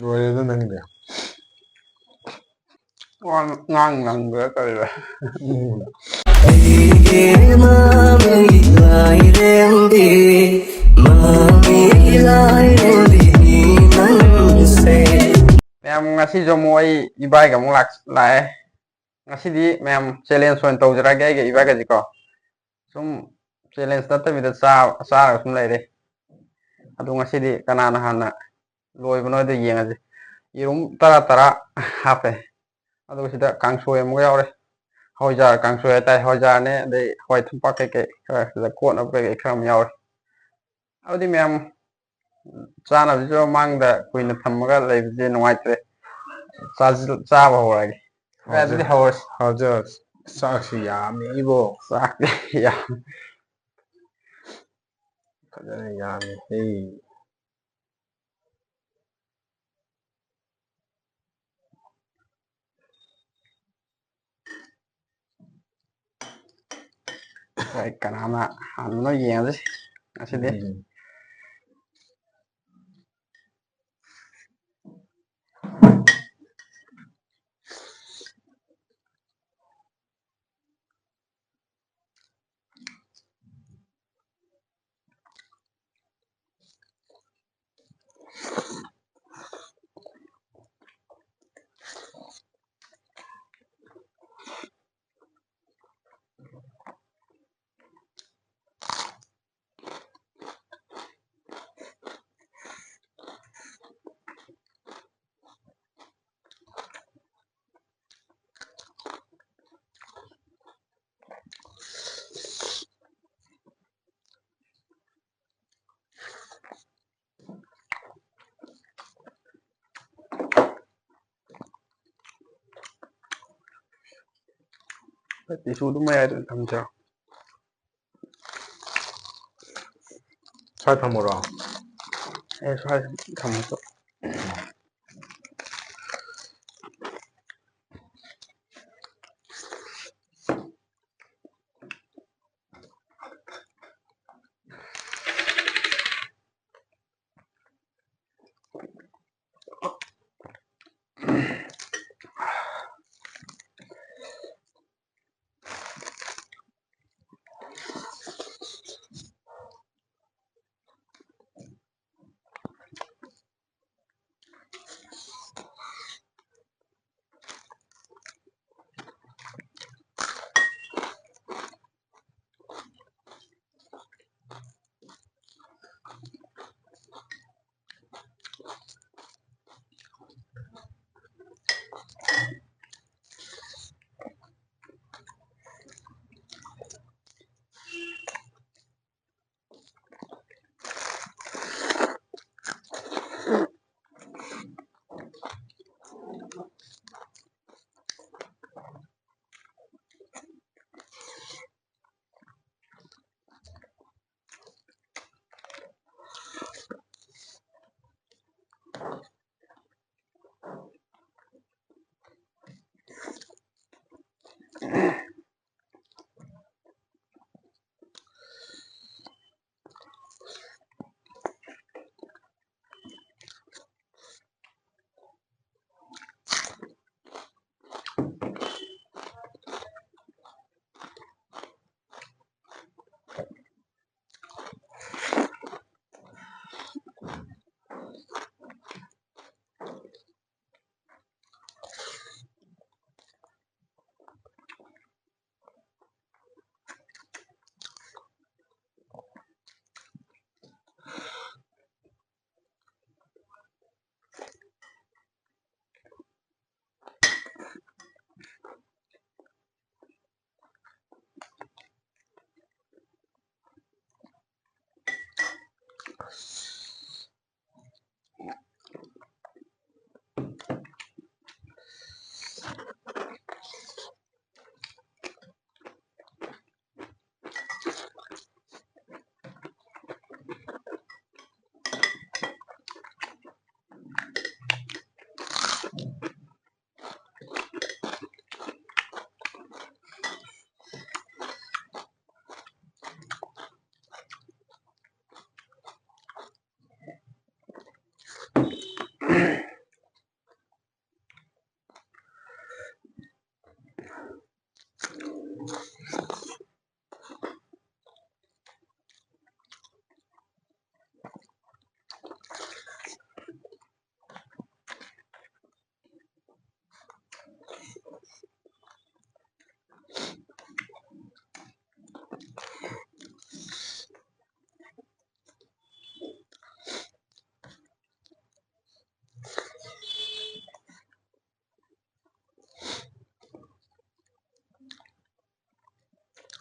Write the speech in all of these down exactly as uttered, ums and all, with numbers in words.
ꯂꯣꯏꯔꯦꯗ ꯅꯪꯗꯤ꯫ ꯋꯥ ꯉꯥꯡ ꯉꯥꯡꯕꯗ ꯇꯧꯔꯤꯕ꯫ ꯑꯩꯒꯤ ꯃꯃꯤ ꯂꯥꯏꯔꯦꯝꯕꯤ, ꯃꯃꯤ ꯂꯥꯏꯔꯦꯝꯕꯤ ꯅꯪꯁꯦ꯫ ꯃꯌꯥꯝ, ꯉꯁꯤꯁꯨ ꯑꯃꯨꯛ ꯑꯩ ꯏꯕꯥꯏꯒ ꯑꯃꯨꯛ ꯂꯥꯛ- ꯂꯥꯛꯑꯦ꯫ ꯉꯁꯤꯗꯤ ꯃꯌꯥꯝ ꯆꯦꯂꯦꯟꯖ ꯑꯣꯏꯅ ꯇꯧꯖꯔꯛꯑꯒꯦ ꯑꯩꯒ ꯏꯕꯥꯏꯒꯁꯤꯀꯣ꯫ ꯁꯨꯝ ꯆꯦꯂꯦꯟꯖ ꯅꯠꯇꯕꯤꯗ ꯆꯥ- ꯆꯥꯔꯒ ꯁꯨꯝ ꯂꯩꯔꯦ꯫ ꯑꯗꯣ ꯉꯁꯤꯗꯤ ꯀꯅꯥꯅ ꯍꯥꯟꯅ ꯂꯣꯏꯕꯅꯣ ꯍꯥꯏꯗꯣ ꯌꯦꯡꯉꯁꯤ꯫ ꯌꯦꯔꯨꯝ ꯇꯔꯥ ꯇꯔꯥ ꯍꯥꯞꯄꯦ꯫ ꯑꯗꯨꯒ ꯁꯤꯗ ꯀꯥꯡꯁꯣꯏ ꯑꯃꯒ ꯌꯥꯎꯔꯦ꯫ ꯍꯋꯥꯏꯖꯥꯔ ꯀꯥꯡꯁꯣꯏ ꯍꯥꯏꯇꯥꯔꯦ꯫ ꯍꯋꯥꯏꯖꯥꯔꯅꯦ, ꯑꯗꯩ ꯍꯋꯥꯏ ꯊꯨꯝꯄꯥꯛ ꯀꯩꯀꯩ ꯈꯔ, ꯁꯤꯗ ꯀꯣꯠꯅꯕ ꯀꯩꯀꯩ ꯈꯔ ꯑꯃ ꯌꯥꯎꯔꯦ꯫ ꯑꯗꯨꯗꯤ ꯃꯌꯥꯝ, ꯆꯥꯅꯕꯁꯤꯁꯨ ꯃꯃꯥꯡꯗ ꯀꯨꯏꯅ ꯊꯝꯃꯒ ꯂꯩꯕꯁꯦ ꯅꯨꯡꯉꯥꯏꯇ꯭ꯔꯦ꯫ ꯆꯥꯁꯤ- ꯆꯥꯕ ꯍꯧꯔꯒꯦ꯫ ꯚꯥꯏ, ꯑꯗꯨꯗꯤ ꯍꯧꯔꯁꯤ꯫ ꯍꯧꯖꯤꯛ ꯆꯥꯛꯁꯤ ꯌꯥꯝꯃꯤ ꯏꯕꯣ꯫ ꯆꯥꯛꯇꯤ ꯌꯥꯝ ꯐꯖꯅ ꯌꯥꯝꯃꯤ ꯍꯦ꯫ ꯍꯣꯏ, ꯀꯅꯥꯅ ꯍꯥꯟꯕꯅꯣ ꯌꯦꯡꯉꯁꯤ ꯉꯁꯤꯗꯤ꯫ ꯎꯝ꯫ ꯇꯤꯁꯨꯗꯨ ꯃꯌꯥꯏꯗ ꯊꯝꯁꯤꯔꯣ? ꯁ꯭ꯋꯥꯏ ꯊꯝꯃꯨꯔꯣ? ꯑꯦ, ꯁ꯭ꯋꯥꯏꯗ ꯊꯝꯃꯁꯨ꯫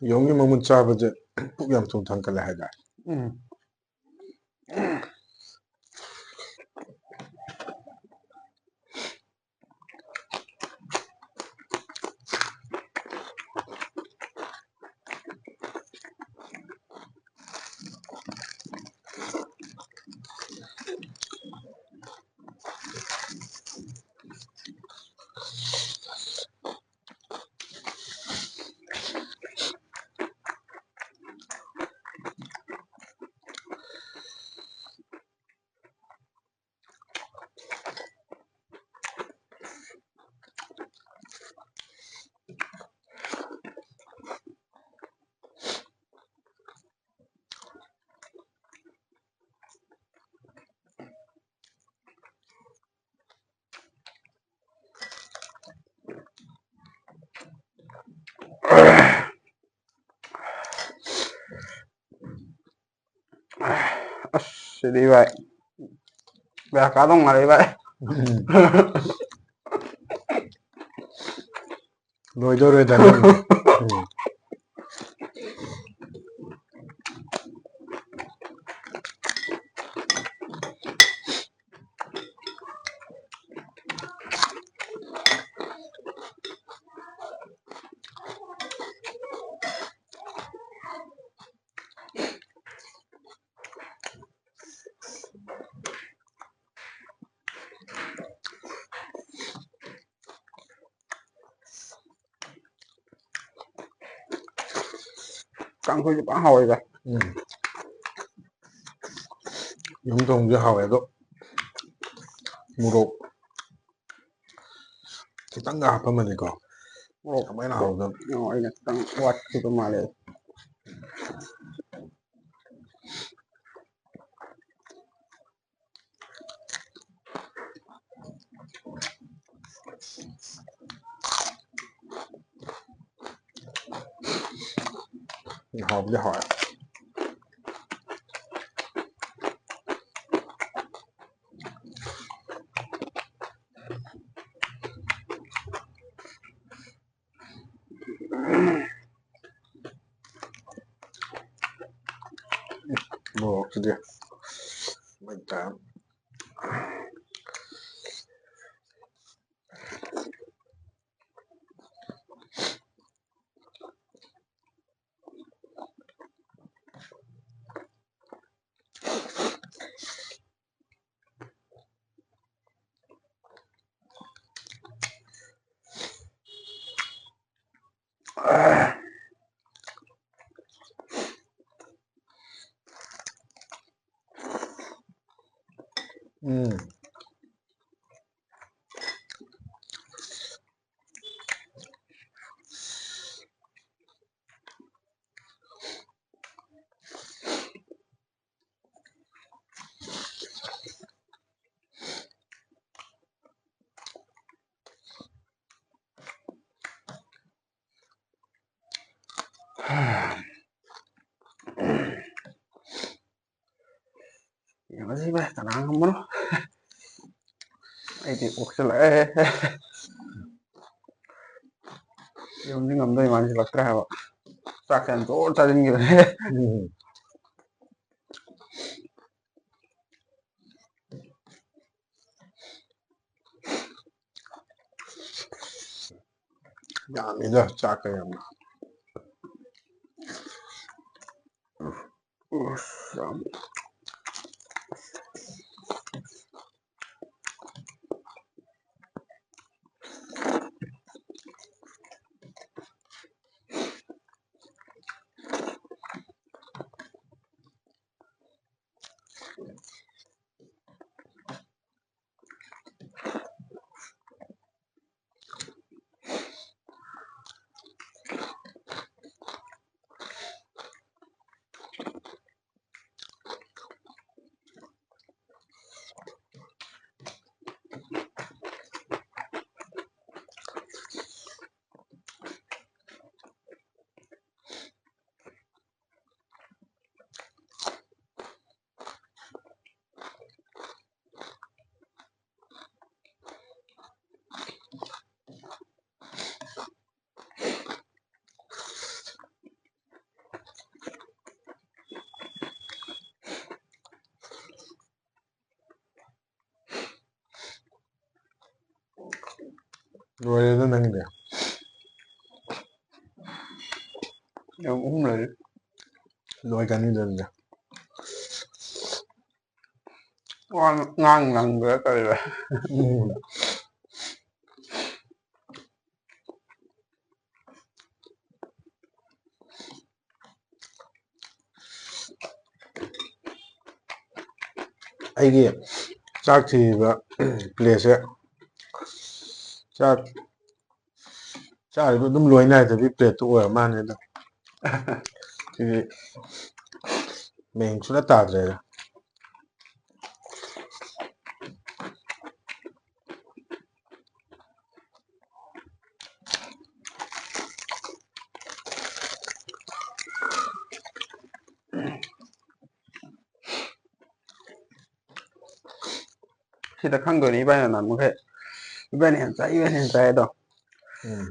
ꯌꯦꯔꯨꯝꯒꯤ ꯃꯃꯨꯠ ꯆꯥꯕꯁꯦ ꯄꯨꯛ ꯌꯥꯝ ꯊꯨꯅ ꯊꯟꯒꯠꯂꯦ ꯍꯥꯏꯗꯥꯏ? ꯎꯝ꯫ ꯑꯁ, ꯁꯤꯗꯤ ꯚꯥꯏ, ꯕꯦꯔꯥ ꯀꯥꯗꯧ ꯃꯥꯜꯂꯦ ꯚꯥꯏ꯫ ꯎꯝ꯫ ꯂꯣꯏꯗꯧꯔꯦꯗ ꯅꯪ꯫ ꯎꯝ꯫ ꯀꯥꯡꯁꯣꯏꯁꯨ ꯐꯖꯅ ꯍꯥꯎꯋꯦꯗ꯫ ꯎꯝ꯫ ꯌꯨꯝ ꯊꯣꯡꯕꯁꯨ ꯍꯥꯎꯋꯦ ꯑꯗꯣ, ꯃꯣꯔꯣꯛ ꯈꯤꯇꯪꯒ ꯍꯥꯞꯄꯝꯃꯅꯤꯀꯣ, ꯃꯣꯔꯣꯛ ꯀꯃꯥꯏꯅ ꯍꯥꯎꯗꯣꯏꯅꯣ? ꯑꯣ, ꯑꯩꯅ ꯈꯤꯇꯪ ꯋꯥꯠꯈꯤꯕ ꯃꯥꯜꯂꯦ꯫ ꯍꯥꯎꯕꯗꯤ ꯍꯥꯎꯋꯦ꯫ ꯃꯣꯔꯣꯛꯁꯤꯗꯤ ꯃꯩ ꯇꯥꯏ꯫ ꯎꯝ꯫ ꯌꯦꯡꯉꯁꯤ ꯚꯥꯏ, ꯀꯅꯥ ꯉꯝꯕꯅꯣ? ꯑꯩꯗꯤ ꯑꯣꯛꯁꯤꯜꯂꯛꯑꯦ꯫ ꯌꯨꯝꯗꯤ ꯉꯝꯗꯣꯏ ꯃꯥꯟꯁꯤꯜꯂꯛꯇ꯭ꯔꯦ ꯍꯥꯏꯕ꯫ ꯆꯥꯛꯁꯦ ꯌꯥꯝ ꯖꯣꯔ ꯆꯥꯁꯤꯟꯈꯤꯕꯅꯦ꯫ ꯎꯝ꯫ ꯌꯥꯝꯃꯤꯗ ꯆꯥꯛꯀ ꯌꯥꯝꯅ꯫ ꯑꯁ, ꯌꯥꯝ ꯂꯣꯏꯔꯦꯗ ꯅꯪꯒꯤꯗꯤ꯫ ꯌꯥꯝ ꯑꯍꯨꯝ ꯂꯩꯔꯤ꯫ ꯂꯣꯏꯒꯅꯤꯗ ꯑꯗꯨꯗꯤ꯫ ꯋꯥ ꯉꯥꯡ ꯉꯥꯡꯕꯗ ꯇꯧꯔꯤꯕ꯫ ꯎꯝ꯫ ꯑꯩꯒꯤ ꯆꯥꯛ ꯊꯤꯕ ꯄ꯭ꯂꯦꯠꯁꯦ ꯆꯥꯛ ꯆꯥꯔꯤꯕ ꯑꯗꯨꯝ ꯂꯣꯏ ꯅꯥꯏꯗꯕꯤ ꯄ꯭ꯂꯦꯠꯇꯨ ꯑꯣꯏꯔ ꯃꯥꯜꯂꯦ ꯑꯗꯣ꯫ ꯁꯤꯗꯤ ꯃꯦꯟ ꯁꯨꯡꯇꯥ ꯇꯥꯗ꯭ꯔꯦꯗ꯫ ꯁꯤꯗ ꯈꯪꯗꯣꯏꯅꯤ ꯏꯕꯥꯅꯤꯅ ꯅꯝꯃꯨꯈꯩ꯫ ꯏꯕꯥꯅꯤ ꯍꯦꯟ ꯆꯥꯏ, ꯏꯕꯥꯅꯤ ꯍꯦꯟ ꯆꯥꯏ ꯑꯗꯣ꯫ ꯎꯝ꯫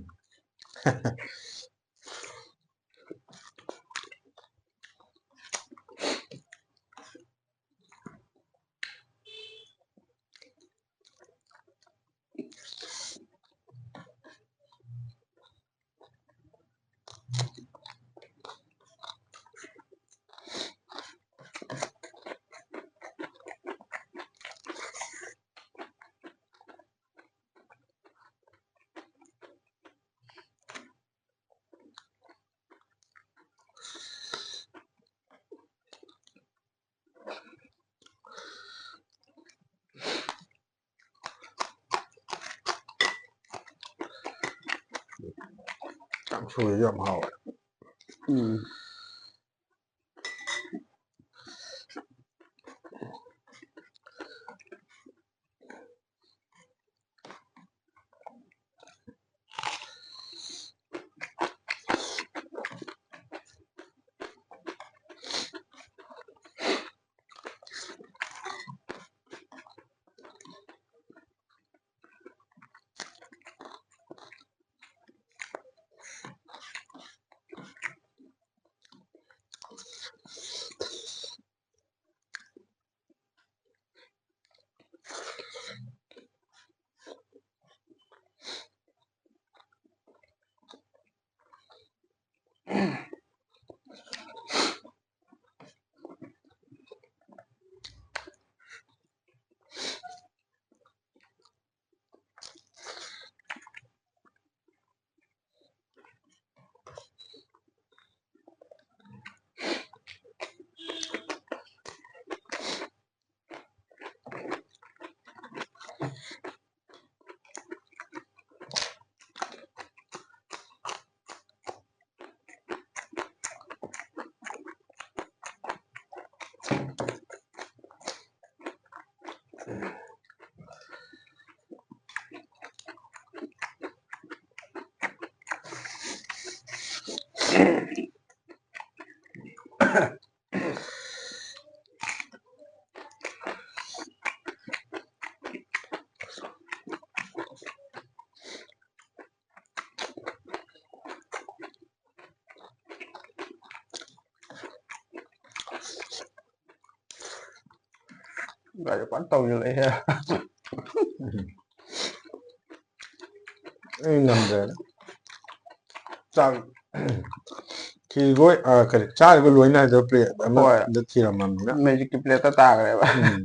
ꯀꯥꯡꯁꯣꯏꯁꯨ ꯌꯥꯝ ꯍꯥꯎꯋꯦ꯫ ꯎꯝ꯫ ꯒꯥꯔꯤ ꯐꯖꯅ ꯇꯧꯁꯤꯜꯂꯛꯑꯦꯍꯦ꯫ ꯑꯩ ꯉꯝꯗ꯭ꯔꯦꯗ꯫ ꯆꯥꯛ ꯊꯤꯔꯤꯕꯣꯏ, ꯑ, ꯀꯔꯤ, ꯆꯥꯔꯤꯕ ꯂꯣꯏꯅ ꯍꯥꯏꯗꯣ plate ꯑꯃ ꯍꯣꯏ꯫ ꯗ ꯊꯤꯔꯝꯃꯕꯅꯤꯅ꯫ Magicꯀꯤ plateꯇ ꯇꯥꯈ꯭ꯔꯦꯕ꯫ ꯎꯝ꯫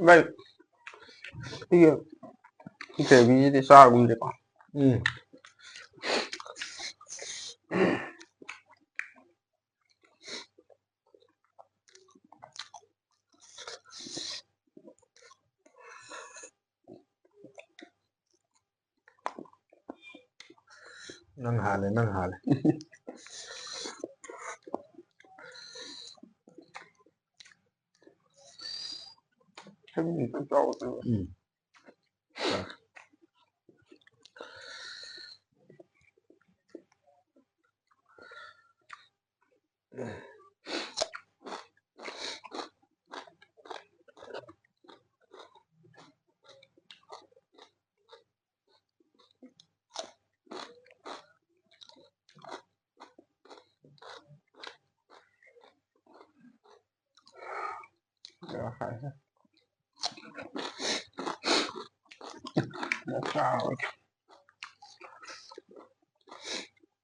ꯚꯥꯏ, ꯁꯤꯒꯤ gravyꯁꯤꯗꯤ ꯆꯥꯒꯨꯝꯁꯦꯀꯣ꯫ ꯎꯝ꯫ ꯅꯪ ꯍꯥꯜꯂꯦ, ꯅꯪ ꯍꯥꯜꯂꯦ꯫ ꯎꯝ꯫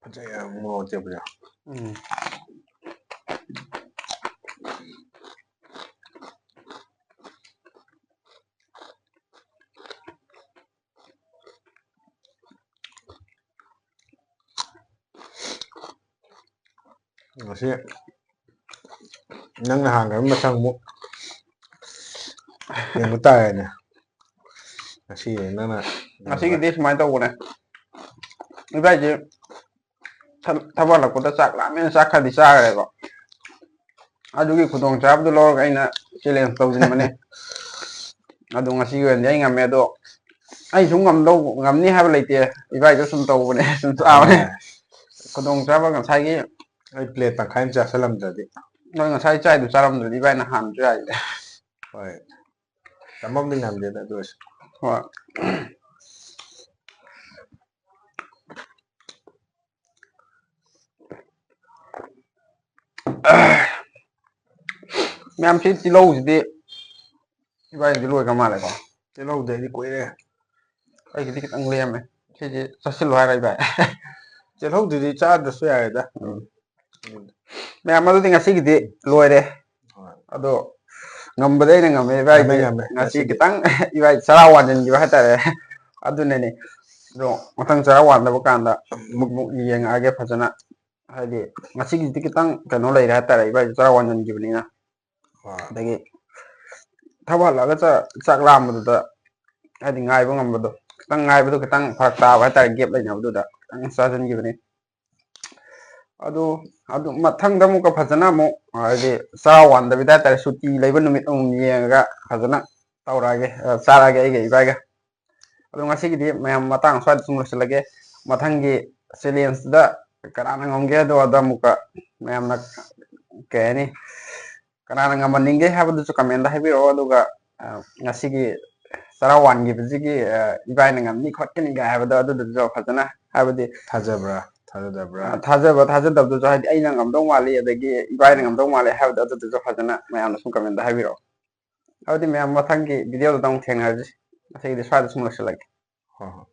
ꯐꯖꯩ, ꯃꯣꯔꯣꯛ ꯑꯇꯦꯛꯄꯁꯦ꯫ ꯎꯝ꯫ ꯉꯁꯤ ꯅꯪꯅ ꯍꯥꯟꯈ꯭ꯔꯕ ꯃꯊꯪ ꯑꯃꯨꯛ ꯌꯦꯡꯕ ꯇꯥꯔꯦꯅꯦ꯫ ꯉꯁꯤ ꯅꯪꯅ ꯉꯁꯤꯒꯤꯗꯤ ꯁꯨꯃꯥꯏꯅ ꯇꯧꯕꯅꯦ, ꯏꯕꯥꯏꯁꯦ ꯊꯕꯛ ꯍꯜꯂꯛꯄꯗ ꯆꯥꯛ ꯂꯥꯝꯃꯦꯅ ꯆꯥꯛ ꯈꯔꯗꯤ ꯆꯥꯈ꯭ꯔꯦꯕ꯫ ꯑꯗꯨꯒꯤ ꯈꯨꯗꯣꯡꯆꯥꯕꯗꯨ ꯂꯧꯔꯒ ꯑꯩꯅ ꯆꯦꯂꯦꯟꯖ ꯇꯧꯁꯤꯟꯕꯅꯦ꯫ ꯑꯗꯣ ꯉꯁꯤꯒꯤ ꯑꯣꯏꯅꯗꯤ ꯑꯩ ꯉꯝꯃꯦ꯫ ꯑꯗꯣ ꯑꯩ ꯁꯨꯝ ꯉꯝꯗꯧ ꯉꯝꯅꯤ ꯍꯥꯏꯕ ꯂꯩꯇꯦ, ꯏꯕꯥꯏꯗꯣ ꯁꯨꯝ ꯇꯧꯕꯅꯦ, ꯁꯨꯝ ꯆꯥꯕꯅꯦ꯫ ꯈꯨꯗꯣꯡꯆꯥꯕ ꯉꯁꯥꯏꯒꯤ ꯑꯩ ꯄ꯭ꯂꯦꯠ ꯇꯪꯈꯥꯏ ꯑꯃ ꯆꯥꯁꯤꯜꯂꯝꯗ꯭ꯔꯗꯤ꯫ ꯅꯣꯏ ꯉꯁꯥꯏ ꯆꯥꯏꯗꯨ ꯆꯥꯔꯝꯗ꯭ꯔꯗꯤ ꯏꯕꯥꯏꯅ ꯍꯥꯟꯕꯁꯨ ꯌꯥꯏꯗ꯫ ꯍꯣꯏ, ꯆꯃꯝꯗꯤ ꯉꯝꯗꯦꯗ ꯑꯗꯨ ꯑꯣꯏꯔꯁꯨ꯫ ꯍꯣꯏ꯫ ꯃꯌꯥꯝꯁꯤ ꯇꯤꯜꯍꯧꯁꯤꯗꯤ ꯏꯕꯥꯏꯗꯤ ꯂꯣꯏꯈ꯭ꯔ ꯃꯥꯜꯂꯦꯀꯣ꯫ ꯇꯤꯜꯍꯧꯗꯤ ꯑꯩꯗꯤ ꯀꯨꯏꯔꯦ꯫ ꯑꯩꯒꯤꯗꯤ ꯈꯤꯇꯪ ꯂꯦꯝꯃꯦ, ꯁꯤꯁꯦ ꯆꯥꯁꯤꯜꯂꯨ ꯍꯥꯏꯔ ꯏꯕꯥꯏ꯫ ꯇꯤꯜꯍꯧꯗꯨꯗꯤ ꯆꯥꯗ꯭ꯔꯁꯨ ꯌꯥꯔꯦꯗ꯫ ꯎꯝ꯫ ꯃꯌꯥꯝ ꯑꯗꯨꯗꯤ ꯉꯁꯤꯒꯤꯗꯤ ꯂꯣꯏꯔꯦ꯫ ꯍꯣꯏ꯫ ꯑꯗꯣ ꯉꯝꯕꯗꯤ ꯑꯩꯅ ꯉꯝꯃꯦ ꯏꯕꯥꯏꯗꯤ꯫ ꯉꯝꯃꯦ, ꯉꯝꯃꯦ꯫ ꯉꯁꯤ ꯉꯁꯤꯗꯤ꯫ ꯈꯤꯇꯪ ꯏꯕꯥꯏ ꯆꯔꯥ ꯋꯥꯟꯁꯤꯟꯈꯤꯕ ꯍꯥꯏꯇꯥꯔꯦ꯫ ꯑꯗꯨꯅꯅꯦ꯫ ꯑꯗꯣ ꯃꯊꯪ ꯆꯔꯥ ꯋꯥꯟꯗꯕ ꯀꯥꯟꯗ ꯑꯃꯨꯛ ꯌꯦꯡꯉꯛꯑꯒꯦ ꯐꯖꯅ꯫ ꯍꯥꯏꯗꯤ ꯉꯁꯤꯒꯤꯗꯤ ꯈꯤꯇꯪ ꯀꯩꯅꯣ ꯂꯩꯔꯦ ꯍꯥꯏꯇꯥꯔꯦ, ꯏꯕꯥꯏꯁꯨ ꯆꯔꯥ ꯋꯥꯟꯁꯤꯟꯈꯤꯕꯅꯤꯅ꯫ ꯍꯣꯏ꯫ ꯑꯗꯒꯤ ꯊꯕꯛ ꯍꯜꯂꯛꯑꯒ ꯆꯥ-, ꯆꯥꯛ ꯂꯥꯝꯕꯗꯨꯗ ꯍꯥꯏꯗꯤ ꯉꯥꯏꯕ ꯉꯝꯕꯗꯣ, ꯈꯤꯇꯪ ꯉꯥꯏꯕꯗꯣ ꯈꯤꯇꯪ ꯐꯔꯛ ꯇꯥꯕ ꯍꯥꯏꯇꯥꯔꯦ, ꯒꯦꯞ ꯂꯩꯅꯕꯗꯨꯗ ꯈꯤꯇꯪ ꯆꯥꯁꯤꯟꯈꯤꯕꯅꯤ꯫ ꯑꯗꯨ, ꯑꯗꯨ ꯃꯊꯪꯗ ꯑꯃꯨꯛꯀ ꯐꯖꯅ ꯑꯃꯨꯛ ꯍꯥꯏꯗꯤ ꯆꯔꯥ ꯋꯥꯟꯗꯕꯤꯗ ꯍꯥꯏꯇꯥꯔꯦ, ꯁꯨꯇꯤ ꯂꯩꯕ ꯅꯨꯃꯤꯠ ꯑꯃꯨꯛ ꯌꯦꯡꯉꯒ ꯐꯖꯅ ꯇꯧꯔꯛꯑꯒꯦ, ꯑ, ꯆꯥꯔꯛꯑꯒꯦ ꯑꯩꯒ ꯏꯕꯥꯏꯒ꯫ ꯑꯗꯣ ꯉꯁꯤꯒꯤꯗꯤ ꯃꯌꯥꯝ ꯃꯇꯥꯡ ꯁ꯭ꯋꯥꯏꯗ ꯁꯨꯝ ꯂꯣꯏꯁꯤꯜꯂꯒꯦ꯫ ꯃꯊꯪꯒꯤ ꯆꯦꯂꯦꯟꯖꯇꯨꯗ ꯀꯅꯥꯅ ꯉꯝꯒꯦ ꯍꯥꯏꯗꯣ ꯑꯗ ꯑꯃꯨꯛꯀ ꯃꯌꯥꯝꯅ ꯀꯩ ꯍꯥꯏꯅꯤ, ꯀꯅꯥꯅ ꯉꯝꯍꯟꯅꯤꯡꯒꯦ ꯍꯥꯏꯕꯗꯨꯁꯨ ꯀꯃꯦꯟꯗ ꯍꯥꯏꯕꯤꯔꯛꯑꯣ꯫ ꯑꯗꯨꯒ, ꯑ, ꯉꯁꯤꯒꯤ ꯆꯔꯥ ꯋꯥꯟꯈꯤꯕꯁꯤꯒꯤ, ꯑ, ꯏꯕꯥꯏꯅ ꯉꯝꯅꯤ ꯈꯣꯠꯀꯅꯤꯒ ꯍꯥꯏꯕꯗꯣ ꯑꯗꯨꯗꯨꯁꯨ ꯐꯖꯅ, ꯍꯥꯏꯕꯗꯤ, ꯊꯥꯖꯕ꯭ꯔꯥ? ꯊꯥꯖꯗꯕ꯭ꯔꯥ? ꯑ, ꯊꯥꯖꯕ ꯊꯥꯖꯗꯕꯗꯨꯁꯨ, ꯍꯥꯏꯗꯤ ꯑꯩꯅ ꯉꯝꯗꯧ ꯃꯥꯜꯂꯤ ꯑꯗꯒꯤ ꯏꯕꯥꯏꯅ ꯉꯝꯗꯧ ꯃꯥꯜꯂꯤ ꯍꯥꯏꯕꯗꯣ ꯑꯗꯨꯗꯨꯁꯨ ꯐꯖꯅ ꯃꯌꯥꯝꯅ ꯁꯨꯝ ꯀꯃꯦꯟꯗ ꯍꯥꯏꯕꯤꯔꯛꯑꯣ꯫ ꯑꯗꯨꯗꯤ ꯃꯌꯥꯝ ꯃꯊꯪꯒꯤ ꯚꯤꯗꯤꯑꯣꯗꯨꯗ ꯑꯃꯨꯛ ꯊꯦꯡꯅꯔꯁꯤ꯫ ꯉꯁꯤꯒꯤꯗꯤ ꯁ꯭ꯋꯥꯏꯗ ꯁꯨꯝ ꯂꯣꯏꯁꯤꯜꯂꯒꯦ꯫ ꯍꯣꯏ, ꯍꯣꯏ꯫